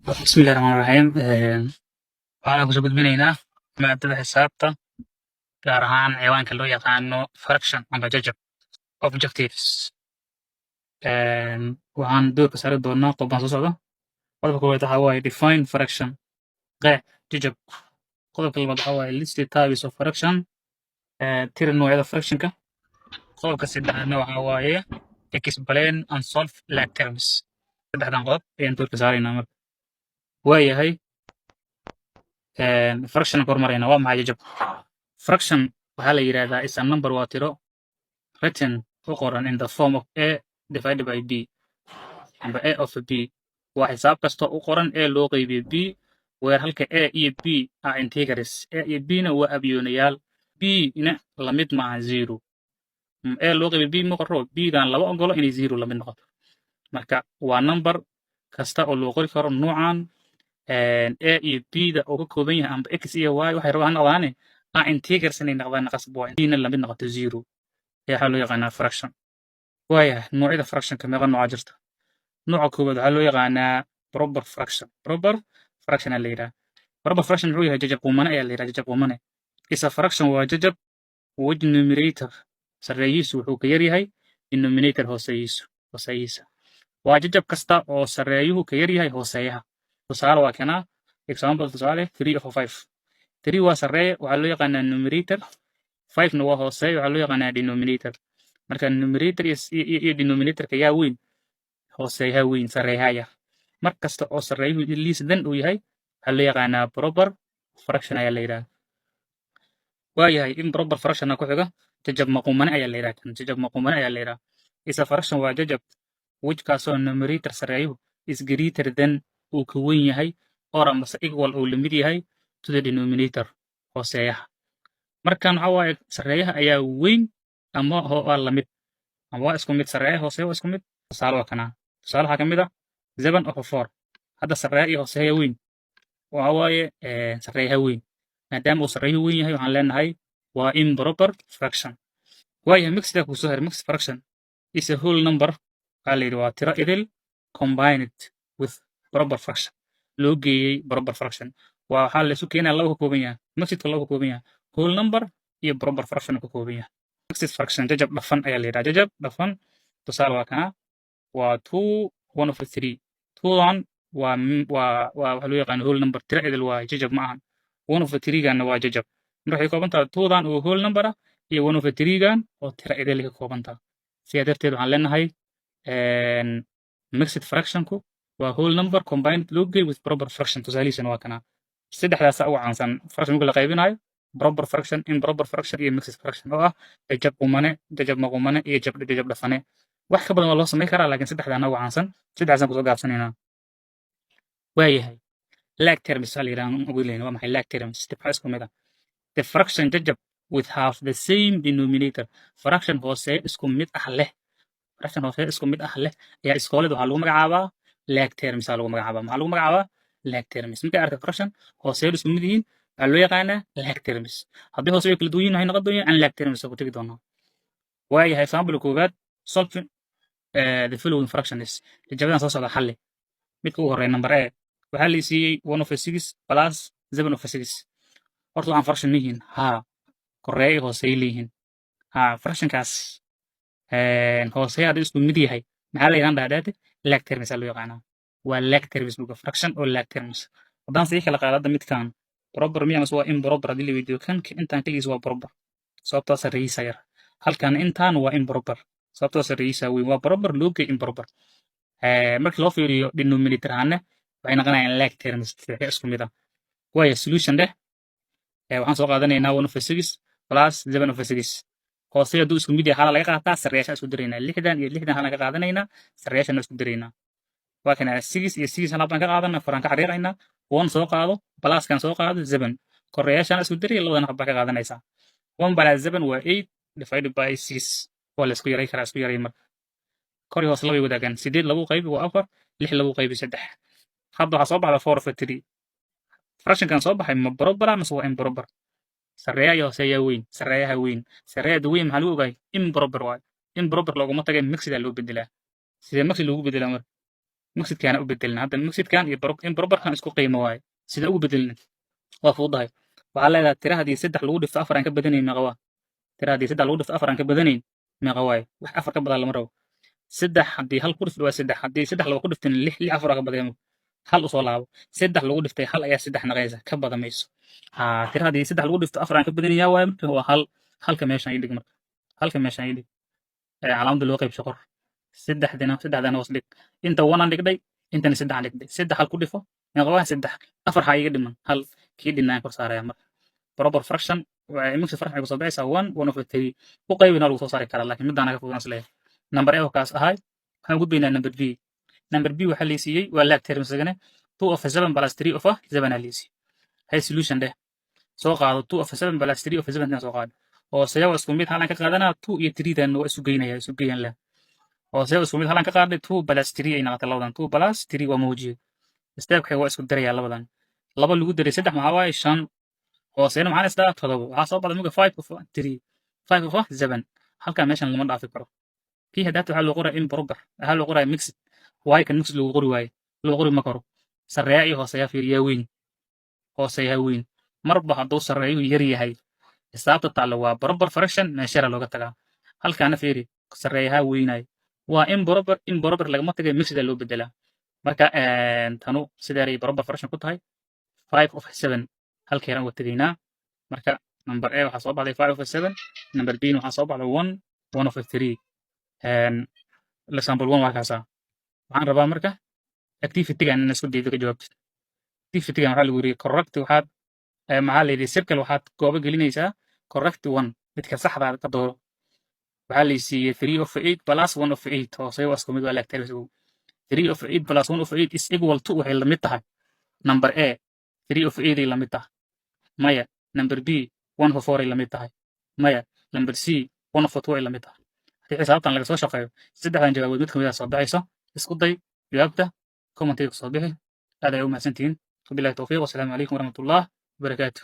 Bismillahi Raxmaani Raxiim. Waxaan kusoo gudbinaynaa maadada xisaabta, gaar ahaan ciwaanka loo yaqaano fraction amba jajab. Objectives: waxaan doorka saari doonaa qodobkan soo socda. Qodobka koowaad waxaa waaye define fraction, qeex jajab. Qodobka labaad waxaa waaye list the types of fraction, tiri noocyada fractionka. Qodobka saddexaadna waxaa waaye explain and solve like terms. Saddexdan qodob ayaan doorka saaraynaa. Marka waayahay, fraction ka hormarayna. Waa maxay jajab? Fraction waxaa la yidhahdaa is a number, waa tiro, written, u qoran, in the form of a divided by b amba a of b. Waa xisaab kasta u qoran a loo qaybiyo b, where, halka, a iyo b are integers, a iyo b na waa abyoonayaal, b na lamid maaha zero. A loo qaybiyo b ma qoro, b dan lama ogolo inay zero lamid noqoto. Marka waa number kasta oo loo qori karo nuucan, a iyo b da oo ka kooban yahay, amba x iyo y waxay rabaan noqdaane, are integers inay noqdaan qasab waa, b na lamid noqoto zero ayaa waxaa loo yaqaanaa fraction. Waayahay, noocyada fractionka meeqa nooca jirta? Nooca koowaad waxaa loo yaqaanaa proper fraction. Proper fraction aa la yidhaha. Proper fraction muxuu yahay? Jajab qumane ayaa la yidhaha. Jajab qumane is a fraction, waa jajab, which numerator, sarreeyihiisu, wuxuu ka yar yahay denominator, hooseeyihiisu, hooseeyihiisa. Waa jajab kasta oo sarreeyuhu ka yar yahay hooseeyaha. Tusaale waa kanaa, example, tusaale, three of five. Three waa sarreeye, waxaa loo yaqaanaa numerator. Five na waa hooseeye, waxaa loo yaqaanaa denominator. Marka numerator iyo denominatorka yaa weyn? Hooseeyaha weyn, sarreeyaha yar. Mar kasta oo sarreeyuhu less than uu yahay, waxaa loo yaqaanaa proper fraction ayaa la yidhaha. Waayahay, improper fractionna ku xiga. Jajab maqumane ayaa la yidhaha kan. Jajab maqumane ayaa la yidhaha. Is a fraction, waa jajab, which, kaasoo, numerator, sarreeyuhu, is greater than, uu ka weyn yahay, or, amase, equal, uu lamid yahay, to the denominator, hooseeyaha. Markan waxa waaye sarreeyaha ayaa weyn ama waa lamid ama waa isku mid. Sarreeyaha, hooseeya waa isku mid. Tusaale waa kanaa. Tusaale waxaa ka mid ah seven over four. Hadda sarreeya iyo hooseeya weyn waxa waaye sarreeyaha weyn. Maadaama uu sarreeyuhu weyn yahay, waxaan leenahay waa improper fraction. Waayahay, mixed kuu soo haray. Mixed fraction is a whole number, waxaa la yidhi waa tiro idil, combined with proper fraction, loo geeyey proper fraction. Waa waxaa la isu keenaya laba ka kooban yahay. Mixedka laba ka kooban yahay, whole number iyo proper fraction ka kooban yahay. Mixed fraction jajab dhafan ayaa la yidhaha. Jajab dhafan tusaale waa kana, waa two one over three. Twodan waa waxa loo yaqaan whole number, tiro idil waa, jajab ma ahan. One over three-ganna waa jajab. Marka waxay kooban tahay twodan oo whole number ah iyo one over three-gan oo tiro idil ka kooban tahay. Sidaa darteed waxaan leenahay mixed fractionku waa whole number combined, loo geey, with proper fraction. Tusaalihiisana waa kana. Saddexdaasa ugu caansan fraction marka la qaybinayo: proper fraction, improper fraction iyo mixed fraction, oo ah jajab qumane, jajab maqumane iyo jajab dhafane. Wax ka badan waa loo samayn karaa, laakiin saddexdaana ugu caansan, saddexdaasaan kusoo gaabsanaynaa. Waayahay, like terms waa la yidhaha ugu leyn. Waa maxay like terms? Tibxa isku mid ah. The fraction, jajab, with have the same denominator, fraction hoose isku mid ah leh, fraction hoose isku mid ah leh ayaa iskoolada waxaa lagu magacaabaa like terms aa lagu magacaabaa. Maxaa lagu magacaabaa? Like terms. Markay arka fraction hooseeyo isku mid yihiin, waxaa loo yaqaanaa like terms. Haddii hoose ay kala duwan yihiin, waxay noqon doonaan unlike terms, ku tegi doonaa. Waayahay, example koowaad: solving the following fractions, jajabadan soo socda xalli. Midka ugu horreeya, number a, waxaa la siiyey one over six plus seven over six. Horta waxaan fraction yihiin haa, koreeya iyo hooseeya leeyihiin haa. Fractionkaas hooseeya haddii isku mid yahay, maxaa la yidhahan dhahdaate? Like terms aa loo yaqaanaa. Waa like terms buga, fraction oo like terms. Haddaan sii kala qaado hadda midkan, proper miya mase waa improper haddii la weydiiyo, kan intaan keligiis waa proper, sababtoo sarreeyiisa yar. Halkan intaan waa improper, sababtoo sarreeyiisa weyn. Waa proper loo geey improper. Markii loo fiiriyo denominator ahaana, waxay noqonayaan like terms, tixyo isku mid ah. Waaya, solution dheh. Waxaan soo qaadanaynaa one over six plus seven over six. Hoose hadduu isku mid yahay, hala laga qaataa, sarreyaasha isku daraynaa. Lixdan iyo lixdan hala ka qaadanaynaa, sarreyaashana isku daraynaa. Waa kana, six iyo six hal baan ka qaadanaa, faraan ka xariiqaynaa. One soo qaado, pluskan soo qaado, seven, koreyaashana isku daray, labadan hab baa ka qaadanaysaa. One plus seven waa eight divided by six. Waa la isku yaray karaa, isku yaray. Marka kor iyo hoos labay wadaagaan. Sideed lagu qaybi waa afar, lix lagu qaybi saddex. Hadda waxaa soo baxda four over three. Fractionkan soo baxay ma proper mase waa improper? Sarreeyaha iyo hooseeyaa weyn? Sarreeyaha weyn. Sarreeyaha weyn maxaa lagu ogaay? Improper waayo. Improper looguma tagay, mixed loo bedelaa. Sidee mixed loogu bedelaa marka? Mixedkaana u bedelna hadda. Mixedkan iyo improperkan isku qiimo waaye. Sida ugu bedelna waa fududahay. Waxaa leedahay, tira haddii saddex lagu dhifto afar aan ka badanayn meeqa waa? Tira haddii saddex lagu dhifto afar aan ka badanayn meeqa waaye? Wax afar ka badan lama rabo. Saddex haddii hal ku dhifto waa saddex. Haddii saddex laba ku dhiftin, lix. Lix afar ka badan, hal usoo laabo. Saddex lagu dhiftay hal ayaa saddex naqaysa, ka badan mayso. Ha, tira haddii saddex lagu dhifto afar aan ka badanayaa waaye. Marka waa hal. Halka meeshan ii dhig. Marka halka meeshan ii dhig. Calaamadda loo qaybsho qor. Saddexdina, saddexdana hoos dhig. Inta one aan dhigdhay, intana saddex aan dhigdhay. Saddex hal ku dhifo meeqa waa? Saddex. Afar xaa iga dhiman? Hal. Kii dhinaan kor saaraya. Marka proper fraction, mixed fraction ay kusoo baxaysaa one, one over three. U qaybina lagu soo saari karaa, laakiin midaan naga fududaan isleeyahay. Number A oo kaas ahay. Waxaan gudbaynaa number B. Number B waxaa laysiiyey waa like term isagane. Two of seven plus three of seven aa laysiiyey. Hay, solution dheh. Soo qaado two of seven plus three of seven. Soo qaado. Hooseeya waa isku mid, halan ka qaadanaa. Two iyo three dan waa isu geynaya, isu geyan leh. Hooseeya waa isku mid, halan ka qaaday. Two plus three ay noqotay labadan. Two plus three waa mawjiyey. Stepka waa isku darayaa labadan. Laba lagu daray saddex maxaa waaye? Shan. Hooseena maxaa isdaa? Todoba. Waxaa soo baxday marka five of three, five of seven. Halkaa meeshan lama dhaafi karo. Kii hadaata waxaa loo qoraya improper, waxaa loo qoraya mixed waaye. Kan mixed lagu qori waaye, loo qori ma karo. Sarreeya iyo hooseeya fiiriyaa. Weyn hooseeyaa weyn. Marba hadduu sarreeyuhu yar yahay, xisaabta taalla waa proper fraction, meeshara looga tagaa. Halkaana fiiri, sarreeyaha weynay, waa improper. Improper lagama tagay, mixed loo bedelaa. Marka tanu sideeray proper fraction ku tahay? Five of seven halkeeran uga tegaynaa. Marka number A waxaa soo baxday five of seven, number B waxaa soo baxday one, one of three. Example one waa kaasaa. Waxaan rabaa marka activity-gan in isku daydo ka jawaabtid. Activity-gan waxaa lagu yiri correct. Waxaad, maxaa la yidhi, circle, waxaad goobo gelinaysaa correct one, midka saxda ka dooro. Waxaa la siiyey three of eight plus one of eight. Hoose waa isku mid, waa like terms. Three of eight plus one of eight is equal to, waxay la mid tahay: number A, three of eight ay la mid tahay? Maya. Number B, one of four ay la mid tahay? Maya. Number C, one of two ay la mid tahay? Haddii xisaabtan laga soo shaqeeyo, saddexdan jawaabood mid kamid ah soo baxayso. Isku day jawaabta, commentiga kusoo bixi. Aad ay u mahadsantihiin. Wabillahi towfiiq, wasalaamu calaykum waraxmatullah wabarakaatuh.